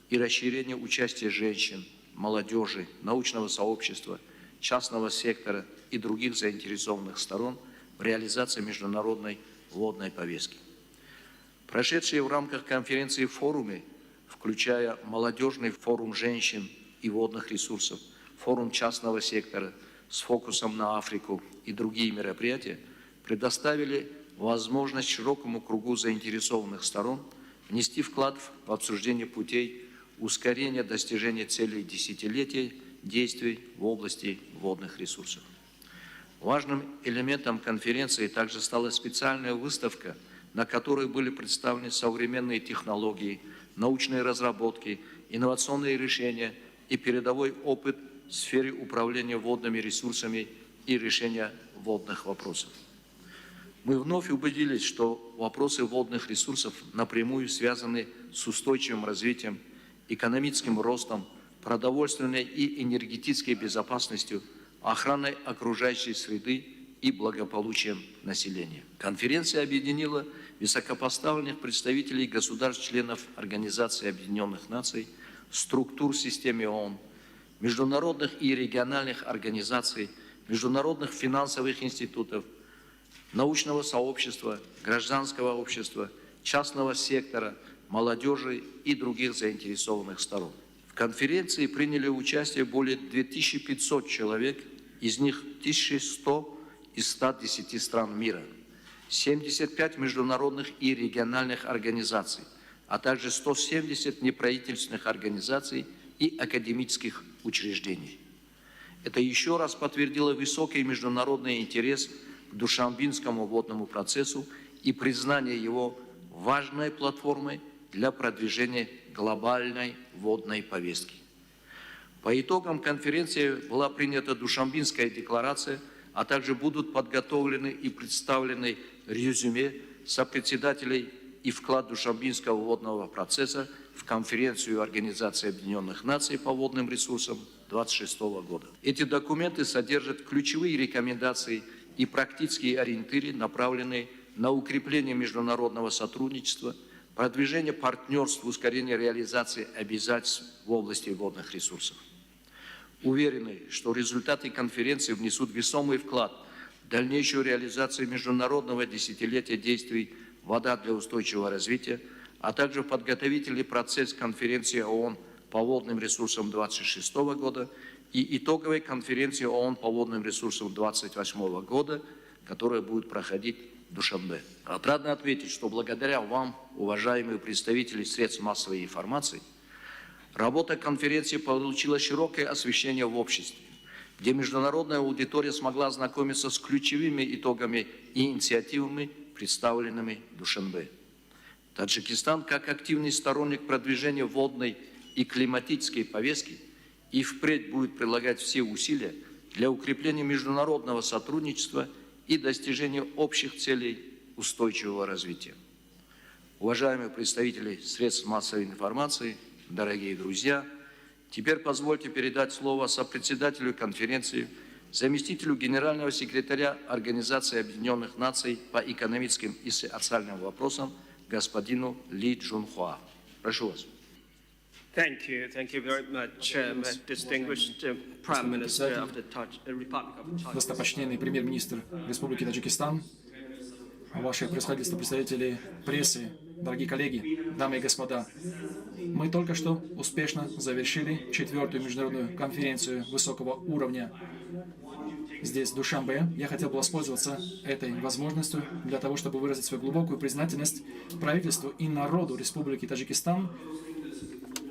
и расширении участия женщин, молодежи, научного сообщества, частного сектора и других заинтересованных сторон в реализации международной водной повестки. Прошедшие в рамках конференции форумы, включая молодежный форум женщин и водных ресурсов, форум частного сектора с фокусом на Африку и другие мероприятия, предоставили возможность широкому кругу заинтересованных сторон внести вклад в обсуждение путей ускорения достижения целей десятилетий действий в области водных ресурсов. Важным элементом конференции также стала специальная выставка, на которой были представлены современные технологии, научные разработки, инновационные решения и передовой опыт в сфере управления водными ресурсами и решения водных вопросов. Мы вновь убедились, что вопросы водных ресурсов напрямую связаны с устойчивым развитием, экономическим ростом, продовольственной и энергетической безопасностью, охраной окружающей среды и благополучием населения. Конференция объединила высокопоставленных представителей государств-членов Организации Объединенных Наций, структур системы ООН, международных и региональных организаций, международных финансовых институтов, научного сообщества, гражданского общества, частного сектора, молодежи и других заинтересованных сторон. В Конференции приняли участие более 2500 человек, из них 1100 из 110 стран мира, 75 международных и региональных организаций, а также 170 неправительственных организаций и академических учреждений. Это еще раз подтвердило высокий международный интерес к Душанбинскому водному процессу и признание его важной платформой для продвижения глобальной водной повестки. По итогам конференции была принята Душанбинская декларация, а также будут подготовлены и представлены резюме сопредседателей и вклад Душанбинского водного процесса в конференцию Организации Объединенных Наций по водным ресурсам 2026 года. Эти документы содержат ключевые рекомендации и практические ориентиры, направленные на укрепление международного сотрудничества, продвижение партнерств в ускорении реализации обязательств в области водных ресурсов. Уверены, что результаты конференции внесут весомый вклад в дальнейшую реализацию международного десятилетия действий «Вода для устойчивого развития», а также в подготовительный процесс конференции ООН по водным ресурсам 2026 года и итоговой конференции ООН по водным ресурсам 2028 года, которая будет проходить в Душанбе. Отрадно отметить, что благодаря вам, уважаемые представители средств массовой информации, работа конференции получила широкое освещение в обществе, где международная аудитория смогла ознакомиться с ключевыми итогами и инициативами, представленными в Душанбе. Таджикистан, как активный сторонник продвижения водной и климатической повестки, и впредь будет прилагать все усилия для укрепления международного сотрудничества и достижения общих целей устойчивого развития. Уважаемые представители средств массовой информации, дорогие друзья, теперь позвольте передать слово сопредседателю конференции, заместителю генерального секретаря Организации Объединенных Наций по экономическим и социальным вопросам господину Ли Чжунхуа. Прошу вас. Thank you very much, distinguished Prime Minister of the Republic of Tajikistan. Достопочтенный премьер-министр Республики Таджикистан, ваше превосходительство, представители прессы, дорогие коллеги, дамы и господа, мы только что успешно завершили четвертую международную конференцию высокого уровня здесь, в Душанбе. Я хотел бы воспользоваться этой возможностью для того, чтобы выразить свою глубокую признательность правительству и народу Республики Таджикистан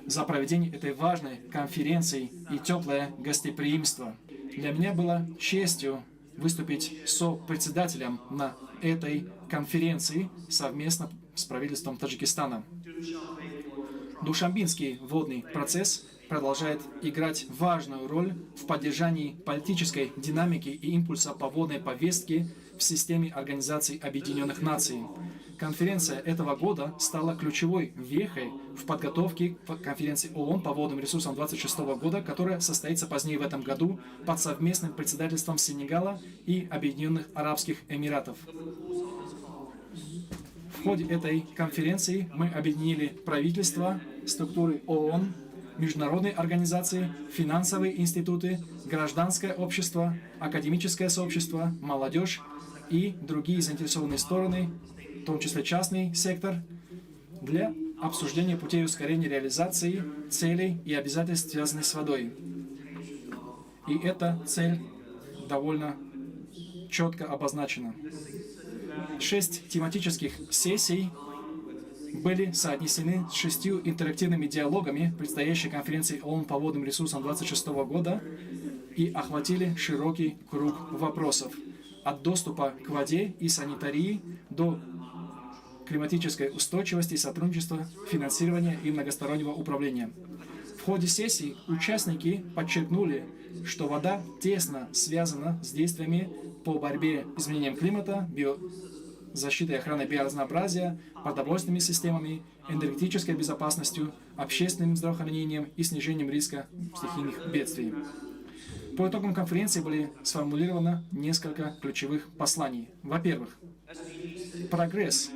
за проведение этой важной конференции и теплое гостеприимство. Для меня было честью выступить со-председателем на этой конференции совместно с правительством Таджикистана. Душанбинский водный процесс продолжает играть важную роль в поддержании политической динамики и импульса по водной повестке в системе Организации Объединенных Наций. Конференция этого года стала ключевой вехой в подготовке к конференции ООН по водным ресурсам 2026 года, которая состоится позднее в этом году под совместным председательством Сенегала и Объединенных Арабских Эмиратов. В ходе этой конференции мы объединили правительства, структуры ООН, международные организации, финансовые институты, гражданское общество, академическое сообщество, молодежь и другие заинтересованные стороны, в том числе частный сектор, для обсуждения путей ускорения реализации целей и обязательств, связанных с водой. И эта цель довольно четко обозначена. 6 тематических сессий были соотнесены с 6 интерактивными диалогами предстоящей конференции ООН по водным ресурсам 2026 года и охватили широкий круг вопросов. От доступа к воде и санитарии до климатической устойчивости, сотрудничества, финансирования и многостороннего управления. В ходе сессии участники подчеркнули, что вода тесно связана с действиями по борьбе с изменением климата, защитой и охраной биоразнообразия, продовольственными системами, энергетической безопасностью, общественным здравоохранением и снижением риска стихийных бедствий. По итогам конференции были сформулировано несколько ключевых посланий. Во-первых, прогресс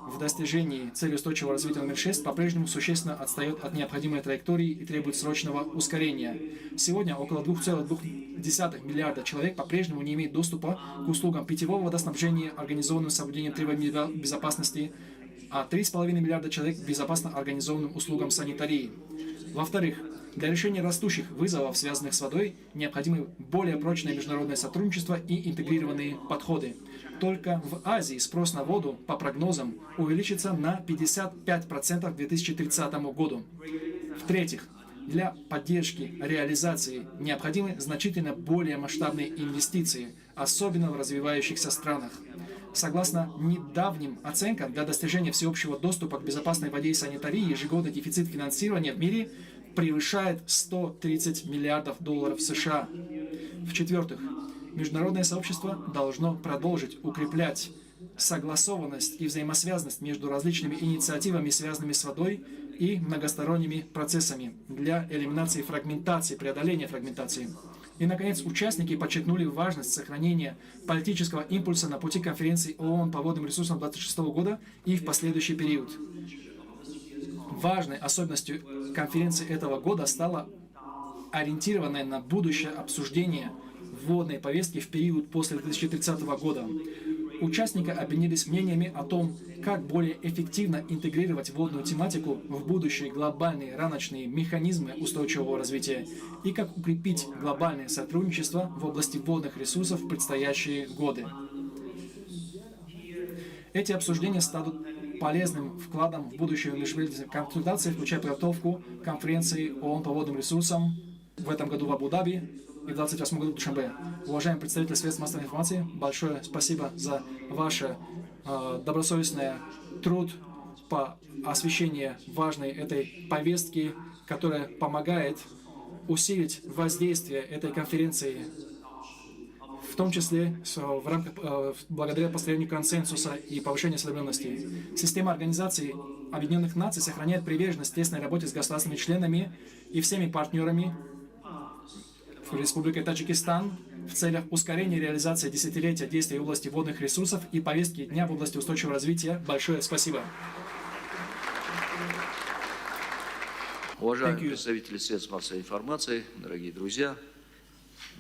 в достижении цели устойчивого развития номер 6 по-прежнему существенно отстает от необходимой траектории и требует срочного ускорения. Сегодня около 2,2 миллиарда человек по-прежнему не имеют доступа к услугам питьевого водоснабжения, организованным соблюдением требований безопасности, а 3,5 миллиарда человек к безопасно организованным услугам санитарии. Во-вторых, Для решения растущих вызовов, связанных с водой, необходимы более прочное международное сотрудничество и интегрированные подходы. Только в Азии спрос на воду, по прогнозам, увеличится на 55% к 2030 году. В-третьих, для поддержки реализации необходимы значительно более масштабные инвестиции, особенно в развивающихся странах. Согласно недавним оценкам, для достижения всеобщего доступа к безопасной воде и санитарии ежегодный дефицит финансирования в мире превышает 130 миллиардов долларов США. В-четвертых, международное сообщество должно продолжить укреплять согласованность и взаимосвязанность между различными инициативами, связанными с водой, и многосторонними процессами для элиминации фрагментации, преодоления фрагментации. И, наконец, участники подчеркнули важность сохранения политического импульса на пути конференции ООН по водным ресурсам 2026 года и в последующий период. Важной особенностью конференции этого года стало ориентированное на будущее обсуждение водной повестки в период после 2030 года. Участники обменились мнениями о том, как более эффективно интегрировать водную тематику в будущие глобальные рамочные механизмы устойчивого развития и как укрепить глобальное сотрудничество в области водных ресурсов в предстоящие годы. Эти обсуждения станут полезным вкладом в будущую межправительственную консультации, включая подготовку конференции ООН по водным ресурсам в этом году в Абу-Даби и в 2028 году в Душанбе. Уважаемые представители средств массовой информации, большое спасибо за ваш добросовестный труд по освещению важной этой повестки, которая помогает усилить воздействие этой конференции, в том числе в рамках, благодаря построению консенсуса и повышению осведомленности. Система Организации Объединенных Наций сохраняет приверженность тесной работе с государственными членами и всеми партнерами Республикой Таджикистан в целях ускорения реализации десятилетия действий в области водных ресурсов и повестки дня в области устойчивого развития. Большое спасибо. Уважаемые представители средств массовой информации, дорогие друзья,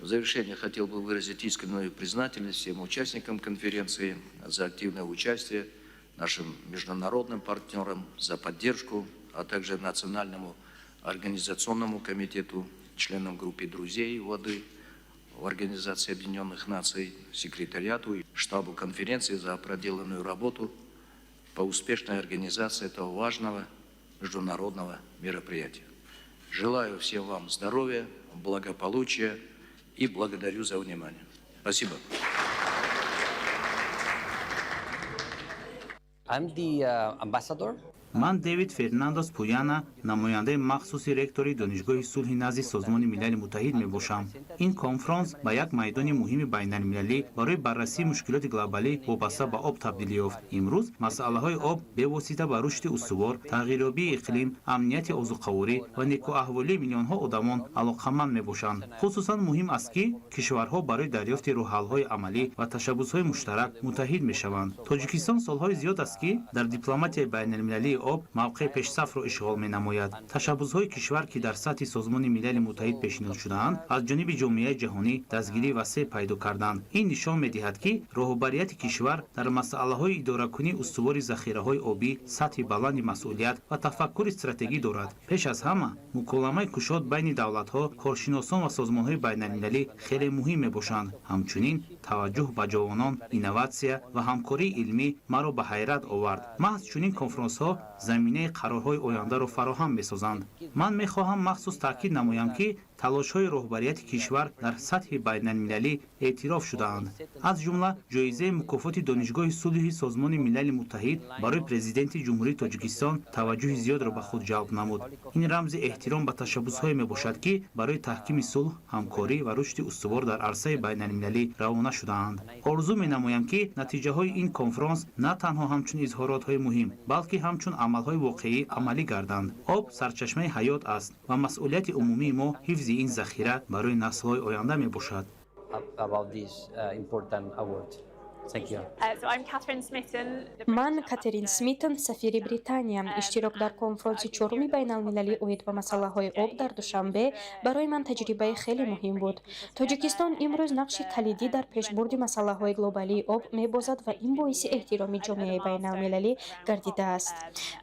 в завершение хотел бы выразить искреннюю признательность всем участникам конференции за активное участие, нашим международным партнерам за поддержку, а также Национальному организационному комитету, членам группы друзей воды в Организации Объединенных Наций, секретариату и штабу конференции за проделанную работу по успешной организации этого важного международного мероприятия. Желаю всем вам здоровья, благополучия и благодарю за внимание. Спасибо. I'm the ambassador. Ман Дэвид Фернандос Пуяна, намояндаи махсуси ректори Донишгоҳи сулҳи назди Созмони Милали Муттаҳид мебошам. Ин конфронс ба як майдони муҳими байналмилалӣ барои баррасии мушкилоти глобалӣ вобаста ба об табдил ёфт. Имрӯз масъалаҳои об бевосита ба рушди устувор, тағйирёбии иқлим, амнияти озуқаворӣ ва некӯаҳволии миллионҳо одамон алоқаманд мебошанд. Хусусан муҳим аст, ки кишварҳо барои дарёфти роҳҳалҳои амалӣ ва ташаббусҳои муштарак муттаҳид мешаванд. Тоҷикистон солҳои зиёд аст, ки дар дипломатияи байналмилалии об мавқеи пешсафро ишғол менамояд. Ташаббусҳои кишвар, ки дар сатҳи Созмони Милали Муттаҳид пешниҳод шудаанд, аз ҷониби ҷомеаи ҷаҳонӣ дастгирии васеъ пайдо карданд. Ин нишон медиҳад, ки роҳбарияти кишвар дар масъалаҳои идоракунии устувори захираҳои обӣ сатҳи баланди масъулият ва тафаккури стратегӣ дорад. Пеш аз ҳама, муколамаи кушод байни давлатҳо, коршиносон ва созмонҳои байналмилалӣ хеле муҳим мебошанд. Ҳамчунин таваҷҷӯҳ ба ҷавонон, инноватсия ва ҳамкории илмӣ маро ба ҳайрат овард. Маҳз чунин конфронсҳо заминаи қарорҳои ояндаро фароҳам месозанд. Ман мехоҳам махсус таъкид намоям, ки талошҳои роҳбарияти кишвар дар сатҳи байналмилалӣ эътироф шудаанд. Аз ҷумла ҷоизаи мукофоти Донишгоҳи сулҳи Созмони Милали Муттаҳид барои Президенти Ҷумҳурии Тоҷикистон таваҷҷӯҳи зиёдро ба худ ҷалб намуд. Ин рамзи эҳтиром ба ташаббусҳое мебошад, ки барои таҳкими сулҳ, ҳамкорӣ ва рушди устувор дар арсаи байналмилалӣ равона шудаанд. Орзу менамоям, ки натиҷаҳои ин конфронс на танҳо ҳамчун изҳоротҳои муҳим, балки ҳамчун амалҳои воқеӣ амалӣ гарданд. Об сарчашмаи ҳаёт аст ва масъулияти умумии мо ҳифзи ин захира барои наслҳои оянда мебошад. About this important award. Thank you. So I'm Catherine Smitton. Ман Катерин Смиттон, сафири Британия. Иштирок дар конфронси чоруми байналмилалӣ оид ба масъалаҳои об дар Душанбе барои ман таҷрибаи хеле муҳим буд. Тоҷикистон имрӯз нақши калидӣ дар пешбурди масъалаҳои глобалии об мебозад ва ин боиси эҳтироми ҷомеаи байналмилалӣ гардидааст.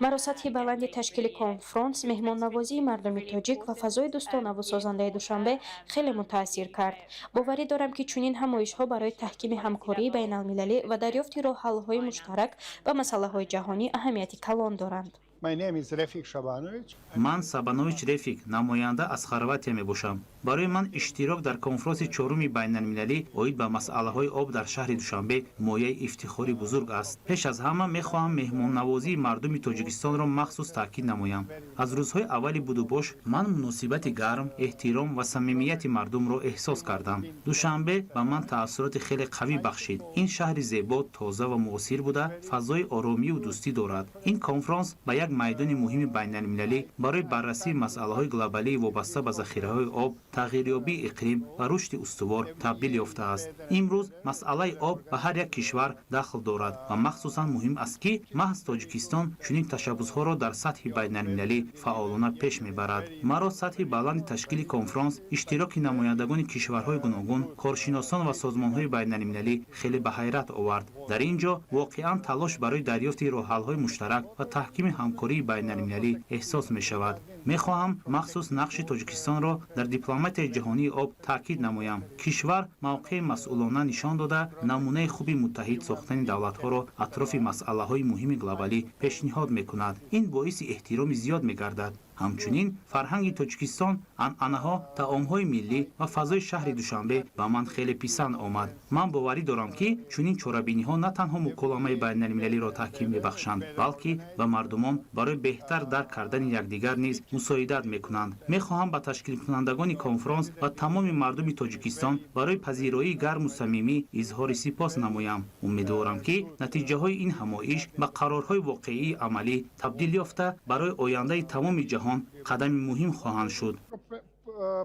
Маро сатҳи баланди ташкили конфронс, меҳмоннавозии мардуми тоҷик ва фазои дӯстонаву созандаи Душанбе хеле мутаассир кард. Боварӣ дорам, ки чунин ҳамоишҳо барои таҳкими ҳамкории байналмилалӣ ва дарёфти роҳҳалҳои муштарак ба масъалаҳои ҷаҳонӣ аҳамияти калон доранд. My name is Refik Shabanovic. Ман Сабанович Рефик, намоянда аз Хорватия мебошам. Барои ман иштирок дар конфронси чоруми байналмилалӣ оид ба масъалаҳои об дар шаҳри Душанбе мояи ифтихори бузург аст. Пеш аз ҳама мехоҳам меҳмоннавозии мардуми Тоҷикистонро махсус таъкид намоям. Аз рӯзҳои аввали будубош ман муносибати гарм, эҳтиром ва самимияти мардумро эҳсос кардам. Душанбе ба ман таассуроти хеле қавӣ бахшид. Ин шаҳри зебо, тоза ва муосир буда, фазои оромию дӯстӣ дорад. Ин конфронс ба як майдони муҳими байналмилалӣ барои баррасии масъалаҳои глобалии вобаста ба захираҳои об, тағйирёбии иқлим ва рушди устувор табдил ёфтааст. Имрӯз масъалаи об ба ҳар як кишвар дахл дорад ва махсусан муҳим аст, ки маҳз Тоҷикистон чунин ташаббусҳоро дар сатҳи байналмилалӣ фаъолона пеш мебарад. Маро сатҳи баланди ташкили конфронс, иштироки намояндагони кишварҳои гуногун, коршиносон ва созмонҳои байналмилалӣ хеле ба ҳайрат овард. Дар ин ҷо воқеан талош барои дарёфти роҳҳалҳои муштарак ва таҳкими ҳамкории байналмилалӣ эҳсос мешавад. Мехоҳам махсус нақши Тоҷикистонро дар дипломатияи ҷаҳонии об таъкид намоям. Кишвар мавқеи масъулона нишон дода, намунаи хуби муттаҳид сохтани давлатҳоро атрофи масъалаҳои муҳими глобалӣ пешниҳод мекунад. Ин боиси эҳтироми зиёд мегардад. Ҳамчунин фарҳанги Тоҷикистон, анъанаҳо, таомҳои миллӣ ва фазои шаҳри Душанбе ба ман хеле писанд омад. Ман боварӣ дорам, ки чунин чорабиниҳо на танҳо муколамаи байналмилалиро таҳким мебахшанд, балки ба мардумон барои беҳтар дарк кардани якдигар низ мусоидат мекунанд. Мехоҳам ба ташкилкунандагони конфронс ва тамоми мардуми Тоҷикистон барои пазироии гарму самимӣ изҳори сипос намоям. Умедворам, ки натиҷаҳои ин ҳамоиш ба қарорҳои воқеии амалӣ табдил ёфта, барои ояндаи тамоми ҷаҳон қадами муҳим хоҳанд шуд.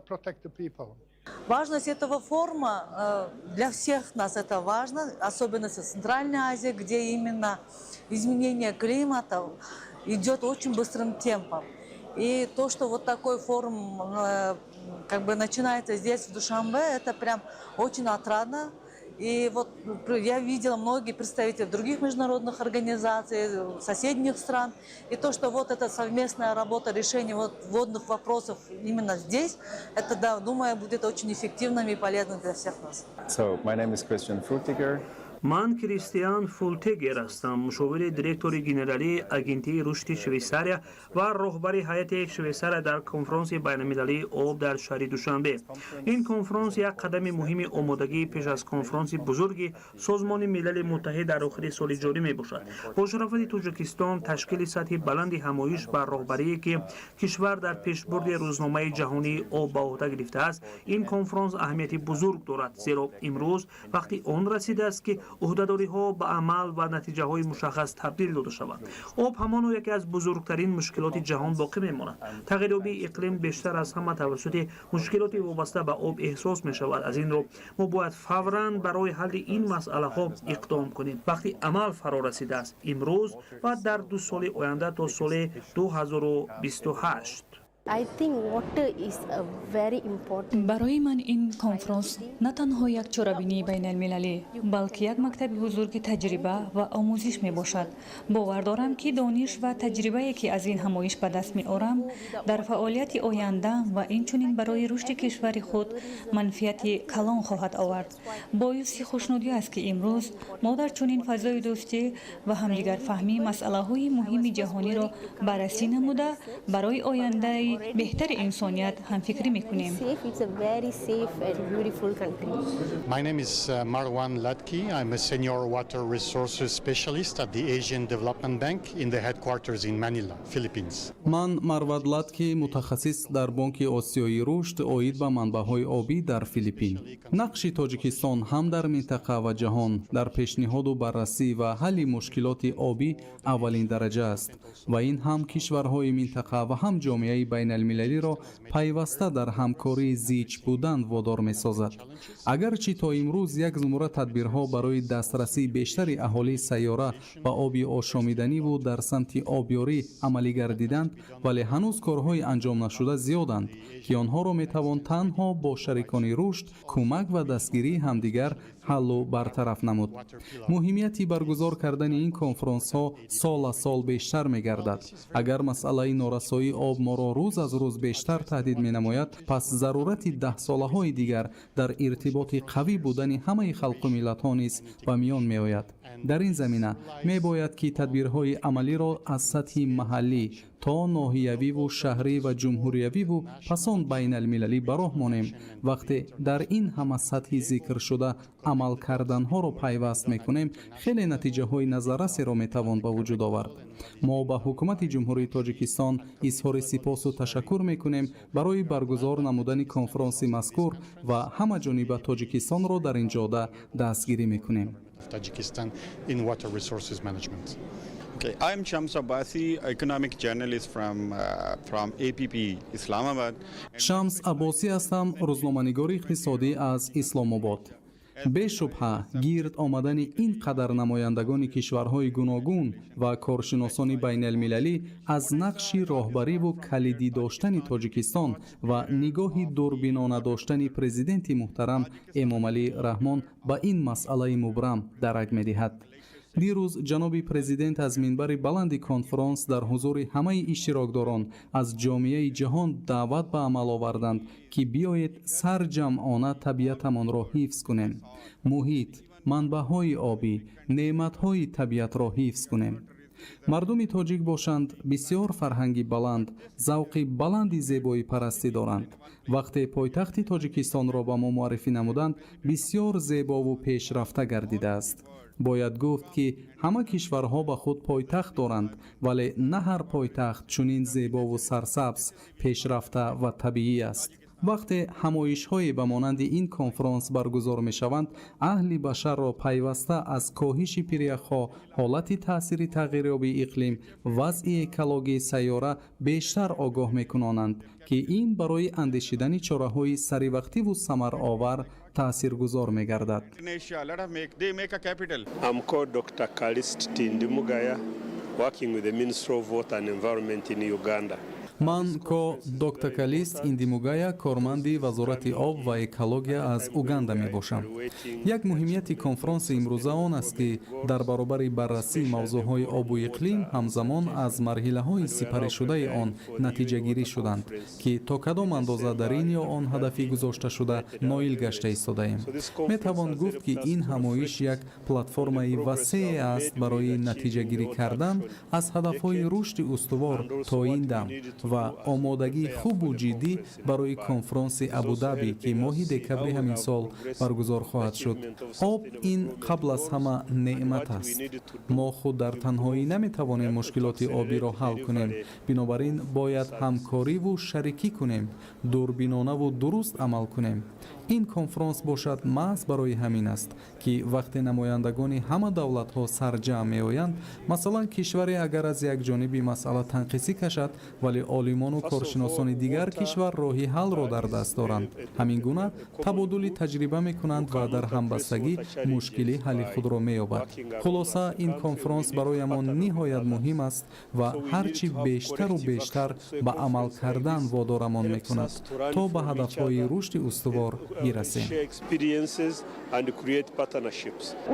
Protect the people. Важность этого форума для всех нас это важно, особенно в Центральной Азии, где именно изменение климата идет очень быстрым темпом. И то, что вот такой форум как бы начинается здесь, в Душанбе, это прям очень отрадно. И вот я видела многие представители других международных организаций, соседних стран. И то, что вот эта совместная работа решения вот водных вопросов именно здесь, это, да, думаю, будет очень эффективным и полезным для всех нас. So, my name is Christian Frutiger. Ман Кристиан Фултегер ҳастам, мушовири директори генералии Агентии рушди Швейсария ва роҳбари ҳайати Швейсария дар конфронси байналмилалии об дар шаҳри Душанбе. Ин конфронс як қадами муҳими омодагии пеш аз конфронси бузурги Созмони Милали Муттаҳид дар охири соли ҷорӣ мебошад. Бо шарофати Тоҷикистон ташкили сатҳи баланди ҳамоиш ба роҳбарие, ки кишвар дар пешбурди рӯзномаи ҷаҳонии об ба ӯҳда гирифтааст, ин конфронс аҳамияти бузург дорад, зеро имрӯз вақти он расидааст, ки ӯҳдадориҳо ба амал ва натиҷаҳои мушаххас табдил дода шаванд. Об ҳамоно яке аз бузургтарин мушкилоти ҷаҳон боқӣ мемонад. Тағйирёбии иқлим бештар аз ҳама тавассути мушкилоти вобаста ба об эҳсос мешавад. Аз ин рӯ мо бояд фавран барои ҳалли ин масъалаҳо иқдом кунем. Вақти амал фаро расидааст, имрӯз ва дар 2 соли оянда то соли 2028. Барои ман ин конфронс на танҳо як чорабинии байналмилалӣ, балки як мактаби бузурги таҷриба ва омӯзиш мебошад. Бовар дорам, ки дониш ва таҷрибае, ки аз ин ҳамоиш ба даст меорам, дар фаъолияти оянда ва инчунин барои рушди кишвари худ манфиати калон хоҳад овард. Боиси хушнудӣ аст, ки имрӯз мо дар чунин фазои дӯстӣ ва ҳамдигарфаҳмӣ масъалаҳои муҳими ҷаҳониро баррасӣ намуда, барои ояндаи беҳтари инсоният ҳамфикрӣ мекунем. My name is Marwan Latki. I'm a senior water resources specialist at the Asian Development Bank in the headquarters in Manila, Philippines. Ман Марвад Латки, мутахассис дар Бонки Осиёии рушд оид ба манбаъҳои обӣ дар Филиппин. Нақши Тоҷикистон ҳам дар минтақа ва ҷаҳон дар пешниҳоду баррасӣ ва ҳалли мушкилоти обӣ аввалин дараҷа аст ва ин ҳам кишварҳои минтақа ва ҳам ҷомеаи байналмилалиро байналмилалиро пайваста дар ҳамкории зич будан водор месозад. Агарчи то имрӯз як зумра тадбирҳо барои дастрасии бештари аҳолии сайёра ба оби ошомиданиву дар самти обёрӣ амалӣ гардиданд, вале ҳанӯз корҳои анҷомнашуда зиёданд, ки онҳоро метавон танҳо бо шарикони рушд, кӯмак ва дастгирии ҳамдигар ҳаллу бартараф намуд. Муҳимияти баргузор кардани ин конфронсҳо сол аз сол бештар мегардад. Агар масъалаи норасоии об моро рӯз аз рӯз бештар таҳдид менамояд, пас зарурати даҳсолаҳои дигар дар иртиботи қавӣ будани ҳамаи халқу миллатҳо низ ба миён меояд. Дар ин замина мебояд, ки тадбирҳои амалиро аз сатҳи маҳаллӣ то ноҳиявиву шаҳрӣ ва ҷумҳуриявиву пас он байналмилалӣ ба роҳ монем. Вақте дар ин ҳама сатҳи зикршуда амал карданҳоро пайваст мекунем, хеле натиҷаҳои назаррасеро метавон ба вуҷуд овард. Мо ба ҳукумати Ҷумҳурии Тоҷикистон изҳори сипосу ташаккур мекунем барои баргузор намудани конфронси мазкур ва ҳамаҷониба Тоҷикистонро дар ин ҷода дастгирӣ мекунем. Tajikistan in water resources management. Okay, I'm Shams Abbasi, economic journalist from APP Islamabad. Шамс Аббосӣ ҳастам, рӯзноманигори иқтисодӣ аз Исломобод. Бешубҳа, гирд омадани ин қадар намояндагони кишварҳои гуногун ва коршиносони байналмилалӣ аз нақши роҳбариву калидӣ доштани Тоҷикистон ва нигоҳи дурбинона доштани президенти муҳтарам Эмомалӣ Раҳмон ба ин масъалаи мубрам дарак медиҳад. Дирӯз ҷаноби президент аз минбари баланди конфронс дар ҳузури ҳамаи иштирокдорон аз ҷомеаи ҷаҳон даъват ба амал оварданд, ки биёед сарҷамъона табиатамонро ҳифз кунем, муҳит, манбаъҳои обӣ, неъматҳои табиатро ҳифз кунем. Мардуми тоҷик бошанд, бисёр фарҳанги баланд, завқи баланди зебоипарастӣ доранд. Вақте пойтахти Тоҷикистонро ба мо муаррифӣ намуданд, бисёр зебову пешрафта гардидааст. Бояд гуфт, ки ҳама кишварҳо ба худ пойтахт доранд, вале на ҳар пойтахт чунин зебову сарсабз, пешрафта ва табиӣ аст. Вақте ҳамоишҳое ба монанди ин конфронс баргузор мешаванд, аҳли башарро пайваста аз коҳиши пиряхҳо, ҳолати таъсири тағйирёбии иқлим, вазъи экологии сайёра бештар огоҳ мекунонанд, ки ин барои андешидани чораҳои саривақтиву самаровар таъсиргузор мегардад. I'm called Dr. Kalist Tindimugaya, working with the Ministry of Water and Environment in Uganda. Ман ко доктор Калист Индимугая, корманди Вазорати об ва экология аз Уганда мебошам. Як муҳимияти конфронси имрӯза он аст, ки дар баробари баррасии мавзӯъҳои обу иқлим, ҳамзамон аз марҳилаҳои сипаришудаи он натиҷагирӣ шуданд, ки то кадом андоза дар ин ё он ҳадафи гузошташуда ноил гашта истодаем. Метавон гуфт, ки ин ҳамоиш як платформаи васее аст барои натиҷагирӣ кардан аз ҳадафҳои рушди устувор то ин дам ва омодагии хубу ҷиддӣ барои конфронси Абудаби, ки моҳи декабри ҳамин сол баргузор хоҳад шуд. Об ин қабл аз ҳама неъмат аст. Мо худ дар танҳоӣ наметавонем мушкилоти обиро ҳал кунем, бинобар ин бояд ҳамкориву шарикӣ кунем, дурбинонаву дуруст амал кунем. Ин конфронс бошад, маҳз барои ҳамин аст, ки вақте намояндагони ҳама давлатҳо сарҷамъ меоянд, масалан, кишваре агар аз як ҷониби масъала танқисӣ кашад, вале олимону коршиносони дигар кишвар роҳи ҳаллро дар даст доранд. Ҳамин гуна табодули таҷриба мекунанд ва дар ҳамбастагӣ мушкилӣ ҳалли худро меёбад. Хулоса, ин конфронс бароямон ниҳоят муҳим аст ва ҳар чӣ бештару бештар ба амал кардан водорамон мекунад, то ба ҳадафҳои рушди устувор бирасем.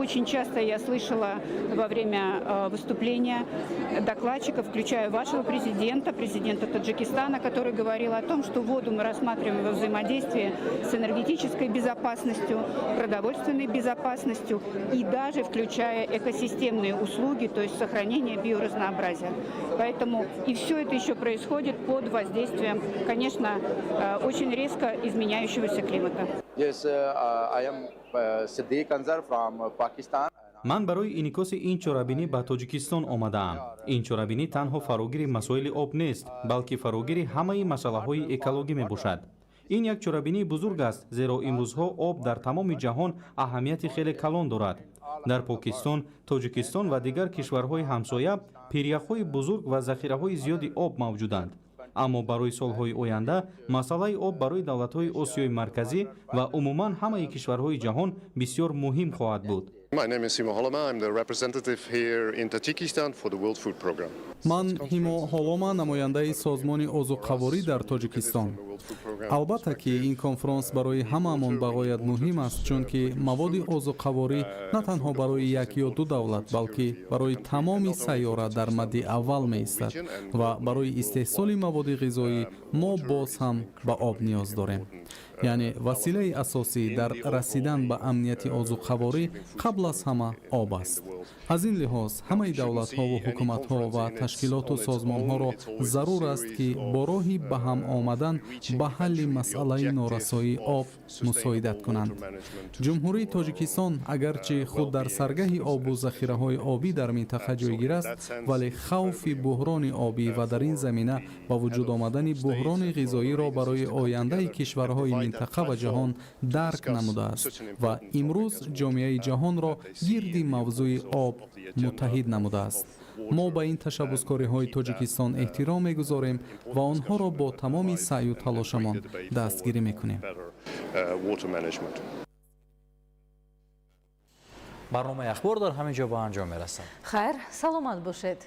Очень часто я слышала во время выступления докладчиков, включая вашего президента, президента Таджикистана, который говорил о том, что воду мы рассматриваем во взаимодействии с энергетической безопасностью, продовольственной безопасностью и даже включая экосистемные услуги, то есть сохранение биоразнообразия. Поэтому и все это еще происходит под воздействием, конечно, очень резко изменяющегося климата. Yes, I am Siddiq Anzar from Pakistan. Ман барои инъикоси ин чорабинӣ ба Тоҷикистон омадаам. Ин чорабинӣ танҳо фарогири масоили об нест, балки фарогири ҳамаи масъалаҳои экологӣ мебошад. Ин як чорабинии бузург аст, зеро имрӯзҳо об дар тамоми ҷаҳон аҳамияти хеле калон дорад. Дар Покистон, Тоҷикистон ва дигар кишварҳои ҳамсоя пиряхҳои бузург ва захираҳои зиёди об мавҷуданд. Аммо барои солҳои оянда масъалаи об барои давлатҳои Осиёи Марказӣ ва умуман ҳамаи кишварҳои ҷаҳон бисёр муҳим хоҳад буд. My name is Simo Holoma. I'm the representative here in Tajikistan for the World Food Program. Ман Ҳимо Ҳолома, намояндаи Созмони озуқаворӣ дар Тоҷикистон. Албатта, ки ин конфронс барои ҳамаамон бағоят муҳим аст, чунки маводи озуқаворӣ на танҳо барои як ё ду давлат, балки барои тамоми сайёра дар мадди аввал меистад ва барои истеҳсоли маводи ғизоӣ мо боз ҳам ба об ниёз дорем. Яъне василаи асосӣ дар расидан ба амнияти озуқаворӣ қабл аз ҳама об аст. Аз ин лиҳоз ҳамаи давлатҳову ҳукуматҳо ва ташкилоту созмонҳоро зарур аст, ки бо роҳи ба ҳам омадан ба ҳалли масъалаи норасоии об мусоидат кунанд. Ҷумҳурии Тоҷикистон агарчи худ дар саргаҳи обу захираҳои обӣ дар минтақа ҷойгир аст, вале хавфи буҳрони обӣ ва дар ин замина ба вуҷуд омадани буҳрони ғизоиро барои ояндаи кишварҳои минтақа ва ҷаҳон дарк намудааст ва имрӯз ҷомеаи ҷаҳонро гирди мавзӯи об муттаҳид намудааст. Мо ба ин ташаббускориҳои Тоҷикистон эҳтиром мегузорем ва онҳоро бо тамоми саъю талошамон дастгирӣ мекунем. Барномаи ахбор дар ҳамин ҷо ба анҷом мерасад. Хайр, саломат бошед.